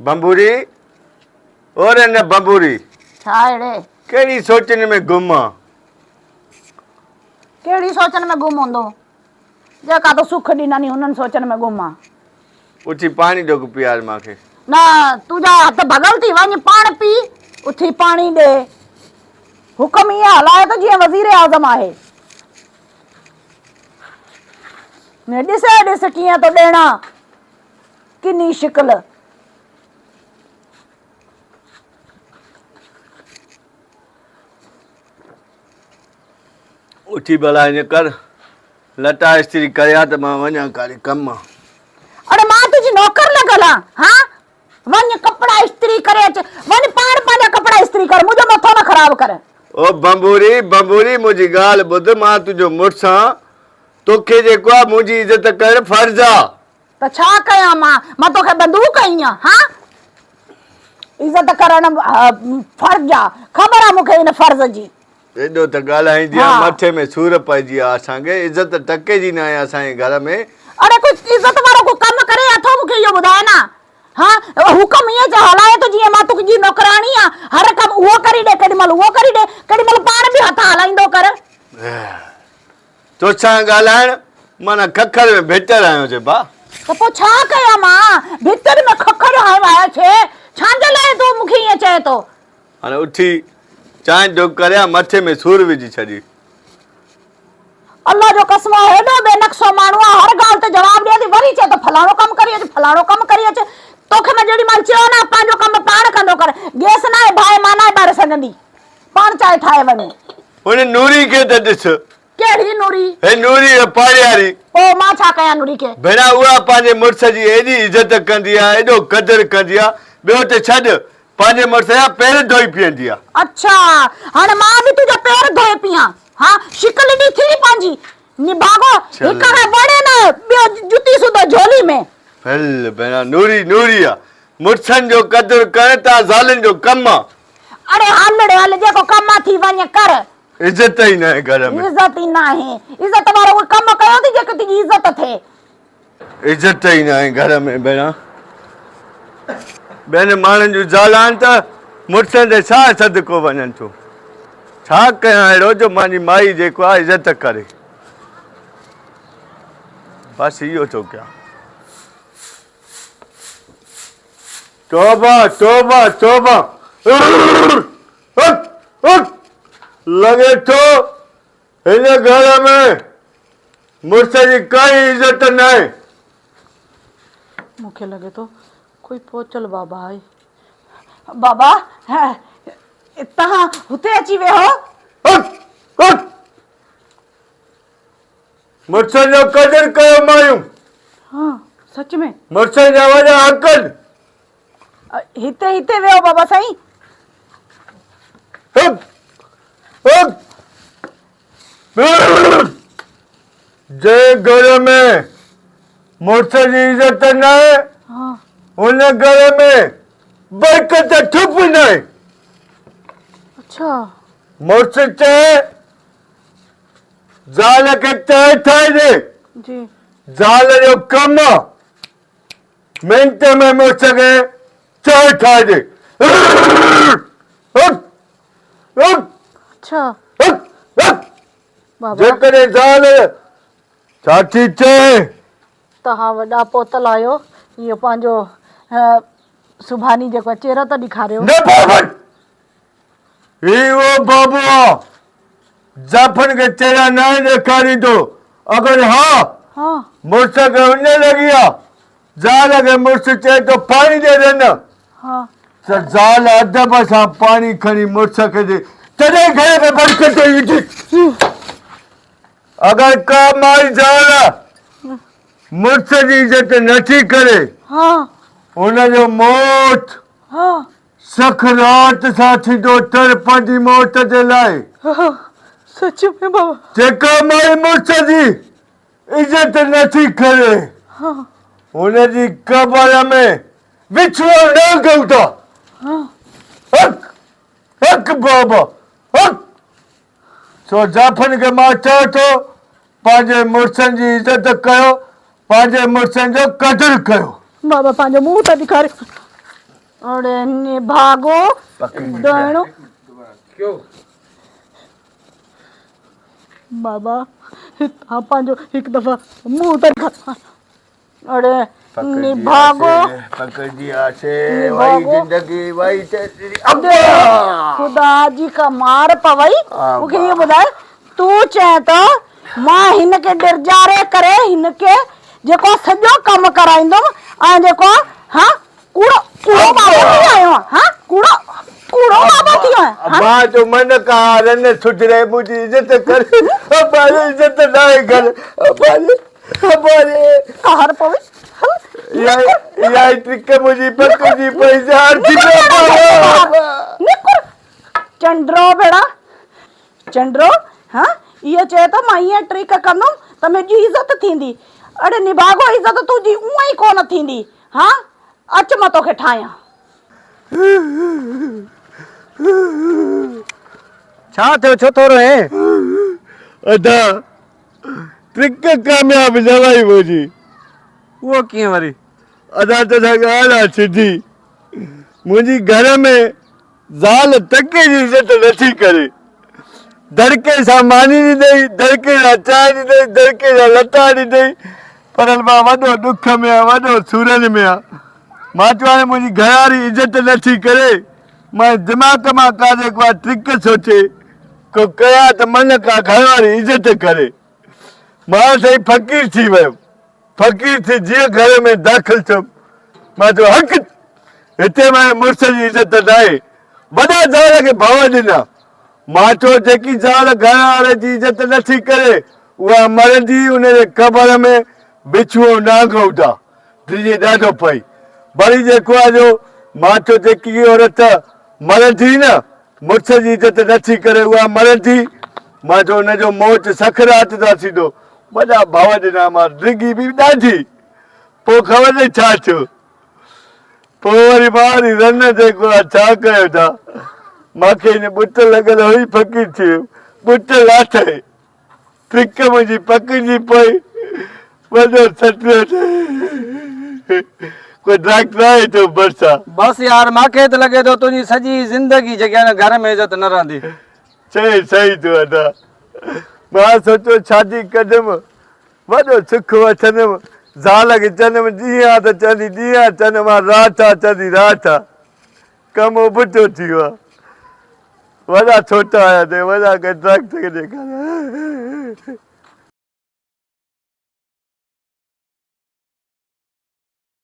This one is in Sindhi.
بنبوري، او ري نه بنبوري. ڇا اڙي؟ ڪهڙي سوچن ۾ گم آن؟ ڪهڙي سوچن ۾ گم هوندو؟ جيڪا تو سک ڏنني انهن سوچن ۾ گم آن. اٿي پاڻي ڍڪ پيار مان کي. نه تنهنجا هٿ ڀڳل ٿي وڃ پاڻ پي اٿي پاڻي ڏي. حڪم ائين هلائي ٿو جيئن وزير اعظم آهي. ڏسي ڏس ڪيئن ٿو ڏيڻا ڪني شڪل. اٿي ڀلا ائين ڪر لٽا استري ڪريان ته مان وڃان ڪاري ڪم. اڙي مان تنهنجي نوڪر لڳل آن ها وڃ ڪپڙا استري ڪري اچ وڃ پاڻ پنهنجا ڪپڙا استري ڪر منهنجو مٿو نه خراب ڪر. او بنبوري بنبوري منهنجي ڳالهه ٻڌ مان تنهنجو مڙس آن توکي جيڪو آ منهنجي عزت ڪرڻ فرض آ. ته ڇا ڪيان مان مان توکي بندوق هنئي آ ها عزت ڪرڻ فرض آ خبر آ مونکي ان فرض جي. ايڏو ته ڳالهائيندي آ مٿي ۾ سور پئجي ويا اسان کي عزت ٽڪي جي ناهي اسان جي گهر ۾. اڙي ڪو عزت وارو ڪو ڪم ڪري اٿو مونکي اهو ٻڌاء نه ها حڪم ائين چئي هلائي ٿو جيئن مان تنهنجي نوڪراڻي آ هر ڪم اهو ڪري ڏي ڪيڏي مهل اهو ڪري ڏي ڪيڏي مهل پاڻ به هٿ هلائيندو ڪر. توسان ڳالهائڻ معنيٰ ککر ۾ ڀتر هنيو ٿي ڀا. ته پوء ڇا ڪيان مان ڀتر ۾ ککر هنيو آهي ڇي ڇانجي لاء تون مونکي ائين چئين ٿو. هاڻي اٿي چانهه ڍڪ ڪريان مٿي ۾ سور وجهي ڇڏي. الله جو قسم آ هيڏو بي نقصو ماڻهو آ هر ڳالهه تي جواب ڏئي ٿي وري چئي ٿو فلاڻو ڪم ڪري اچ فلاڻو ڪم ڪري اچ توکي مان جيڏي مهل چيو نه پنهنجو ڪم پاڻ ڪندو ڪر گيس ناهي باهه مان ناهي ٻاري سگهندي پاڻ چانهه ٺاهي وڃ. هن نوري کي ته ڏس. ڪهڙي نوري؟ هي نوري هي پاڙياري. پوء مان ڇا ڪيان نوري کي؟ ڀيڻا اها پنهنجي مڙس جي ايڏي عزت ڪندي آ ايڏو قدر ڪندي آ ٻيو ته ڇڏ پنهنجي مڙس جا پير ڌوئي پيئندي آ. اڇا هاڻي مان به تنهنجا پير ڌوئي پيئان ها شڪل ڏٺي ني پنهنجي نڀاڳو هڪ کان وڻي نه ٻيو جتي سوڌو جهولي ۾. هل ڀيڻا نوري نوري آ مڙسن جو قدر ڪرڻ تان زالن جو ڪم آ. اڙي هل ڙي هل جيڪو ڪم آ ٿي وڃ ڪر. عزت ئي ناهي گهر ۾. عزت ئي ناهي. عزت وارو ڪوئي ڪم ڪيو ٿي جيڪي تنهنجي عزت ٿئي. عزت ئي ناهي گهر ۾ ڀيڻا. ٻين ماڻهن جون زالان ته مڙسن تي ساهه صدقو وڃن ٿيون. ڇا ڪيان اهڙو جو مانجي مائي جيڪو آ عزت ڪري. بس اهو ٿو ڪيان. توبه توبه توبه. اٿ اٿ لڳي ٿو هن گهر ۾ مڙس جي ڪائي عزت ناهي. مون کي لڳي ٿو ڪوئي پهچل بابا آهي. بابا توهان هتي اچي ويهو. اٿ اٿ مڙسن جو قدر ڪيو مايون. ها سچ ۾. مڙسن جا وڏا حق آهن. هتي هتي ويهو بابا سائين. هڪ هڪ جنهن گهر ۾ مڙس جي عزت ناهي ان گهر ۾ برڪت ٺپ ناهي. اڇا. مڙس چئي زال کي چانهه ٺاهي ڏي. جي. زال جو ڪم منٽ ۾ مڙس کي چانهه ٺاهي ڏي. اڇا. بابا. جيڪڏهن زال ڇا ٿي چئي؟ توهان وڏا پوتل آهيو. اهو پنهنجو سڀاني جيڪو چهرو ته ڏيکاريو. نه بابا. هي اهو بابو آ زائفن کي چهرا ناهي ڏيکاريندو اگر ها مڙس کي اڃ لڳي آ زال کي مڙس چئي ٿو پاڻي ڏي رن ته زال ادب سان پاڻي کڻي مڙس کي ڏي تڏهن گهر ۾ برڪت ايندي اگر ڪا مائي زال مڙس جي عزت نٿي ڪري ان جو موت سڪرات سان ٿيندو تر پنهنجي موت جي لاء. سچ ۾ بابا. جيڪا مائي مڙس جي عزت نه ٿي ڪري ان جي قبر ۾ وڇوڙو نه اگهندا. حق حق بابا حق. سو زائفن کي مان چوان ٿو پنهنجي مڙسن جي عزت ڪيو پنهنجي مڙسن جو قدر ڪيو. بابا پنهنجو منهن ته ڏيکاريو. اڙي نڀاڳو ڏهڻو. بابا تان پنهنجو هڪ دفعا منهن ته ڏيکار. اڙي نڀاڳو. پڪڙجي آسي وئي زندگي وئي تيري ابا. خدا جي ڪا مار پوئي. مون کي اهو ٻڌاء تون چئين ته مان هن کي ڊيڄاري ڪري هن کي جيڪو سڄو ڪم ڪرائيندم ۽ جيڪو ها ڪوڙو ڪوڙو بابو ٿي ويو آهيان ها ڪوڙو ڪوڙو بابو ٿي ويو آهيان ابا جو من ڪا رن سڌري منهنجي عزت ڪر ابا جي عزت ناهي ڪر ابا جي ابا جي قهر پوي يا يا ٽرڪ منهنجي پڪڙجي پئي زار ٿي پيو ابا نڪر چنڊرو ڀيڙا چنڊرو ها اهو چئي ٿو مان ائين ٽرڪ ڪندم ته منهنجي عزت ٿيندي اڙي نڀاڳو عزت تنهنجي اونئن ئي ڪونه ٿيندي ها اچ مان توکي ٺاهيان. ڇا ٿيو ڇو ٿو روئين؟ ادا ٽرڪ ڪامياب نه وئي منهنجي. اهو ڪيئن وري؟ ادا توسان ڳالهه آ سڌي. منهنجي گهر ۾ زال تڪي جي عزت نٿي ڪري. دڙڪي سان ماني ڏنئي، دڙڪي سان چانهه ڏنئي، دڙڪي سان لتا ڏنئي، پر مان وڏو ڏک ۾ آهيان، وڏو سورن ۾ آهيان. مان چيو هاڻي منهنجي گهرواري عزت نٿي ڪري، مان دماغ مان ڪا جيڪو آهي ٽرڪ سوچي ڪو ڪيان ته من ڪا گهرواري عزت ڪري. مان سائين فقير ٿي ويم. فقير ٿي جيئن گهر ۾ داخل ٿيم، مان چيو حق هتي منهنجي مڙس جي عزت ناهي. وڏا زال کي ڀؤ ڏنا. مان چيو جيڪي زال گهر واري جي عزت نٿي ڪري، اها مرندي ان جي قبر ۾ بڇو ۽ نانگ هوندا. ڊڄي ڏاڍو پئي. وري جيڪو آهي جو مان چيو جيڪي عورت مرندي نه مڙس جي عزت نٿي ڪري اها مرندي. مان چيو ان جو موت سڪرات سان ٿيندو. وڏا ڀؤ ڏنا مان ڊگهي به ڏاڍي. پوء خبر ناهي ڇا ٿيو. پوء وري مان وري رن جيڪو آ ڇا ڪيو ٿا. مان کي هن ٻٽ لڳل هئي فقير ٿي ويم. ٻٽ لاٿئي. ٽرڪ منهنجي پڪڙجي پئي. وڏو سٽيو اٿئي. ڪو ڊاڪٽر آهي تو ڀرسان. بس يار مان کي ته لڳي ٿو تنهنجي سڄي زندگي جيڪي آهي نه گهر ۾ عزت نه رهندي. چئي صحيح ٿو ادا. مان سوچيو شادي ڪندم وڏو سک وٺندم. زال کي چوندم ڏينهن آ ته چوندي ڏينهن آ چوندم مان رات آ چوندي رات آ. ڪم ابتو ٿي ويو آ. وڏا ڇوٽا آيا اٿئي وڏا ڪنهن ڊاڪٽر کي ڏيکار.